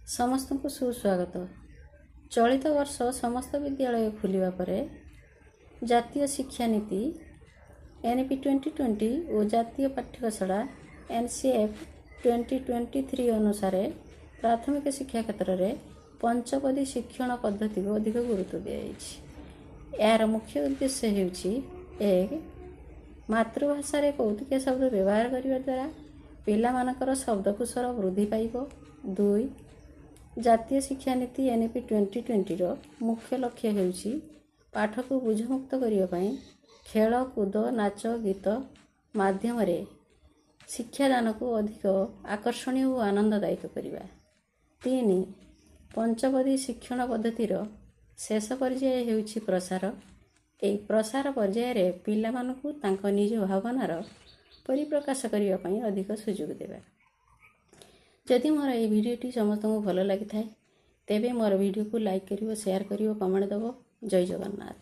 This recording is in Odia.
ସମସ୍ତଙ୍କୁ ସୁସ୍ୱାଗତ। ଚଳିତ ବର୍ଷ ସମସ୍ତ ବିଦ୍ୟାଳୟ ଖୋଲିବା ପରେ ଜାତୀୟ ଶିକ୍ଷାନୀତି ଏନ୍ ଇ ପି 2020 ଓ ଜାତୀୟ ପାଠ୍ୟଖସଡ଼ା ଏନ୍ ସି ଏଫ୍ 2023 ଅନୁସାରେ ପ୍ରାଥମିକ ଶିକ୍ଷା କ୍ଷେତ୍ରରେ ପଞ୍ଚପଦୀ ଶିକ୍ଷଣ ପଦ୍ଧତିକୁ ଅଧିକ ଗୁରୁତ୍ୱ ଦିଆଯାଇଛି। ଏହାର ମୁଖ୍ୟ ଉଦ୍ଦେଶ୍ୟ ହେଉଛି, ଏକ, ମାତୃଭାଷାରେ କୌତୁକିଆ ଶବ୍ଦ ବ୍ୟବହାର କରିବା ଦ୍ୱାରା ପିଲାମାନଙ୍କର ଶବ୍ଦକୋଷର ବୃଦ୍ଧି ପାଇବ। ଦୁଇ, ଜାତୀୟ ଶିକ୍ଷାନୀତି ଏନ୍ ଇ ପି 2020ର ମୁଖ୍ୟ ଲକ୍ଷ୍ୟ ହେଉଛି ପାଠକୁ ବୋଝମୁକ୍ତ କରିବା ପାଇଁ ଖେଳକୁଦ, ନାଚ ଗୀତ ମାଧ୍ୟମରେ ଶିକ୍ଷାଦାନକୁ ଅଧିକ ଆକର୍ଷଣୀୟ ଓ ଆନନ୍ଦଦାୟକ କରିବା। ତିନି, ପଞ୍ଚପଦୀ ଶିକ୍ଷଣ ପଦ୍ଧତିର ଶେଷ ପର୍ଯ୍ୟାୟ ହେଉଛି ପ୍ରସାର। ଏହି ପ୍ରସାର ପର୍ଯ୍ୟାୟରେ ପିଲାମାନଙ୍କୁ ତାଙ୍କ ନିଜ ଭାବନାର ପରିପ୍ରକାଶ କରିବା ପାଇଁ ଅଧିକ ସୁଯୋଗ ଦେବା। ଯଦି ମୋର ଏହି ଭିଡ଼ିଓଟି ସମସ୍ତଙ୍କୁ ଭଲ ଲାଗିଥାଏ, ତେବେ ମୋର ଭିଡ଼ିଓକୁ ଲାଇକ୍ କରିବ, ସେୟାର କରିବ, କମେଣ୍ଟ ଦେବ। ଜୟ ଜଗନ୍ନାଥ।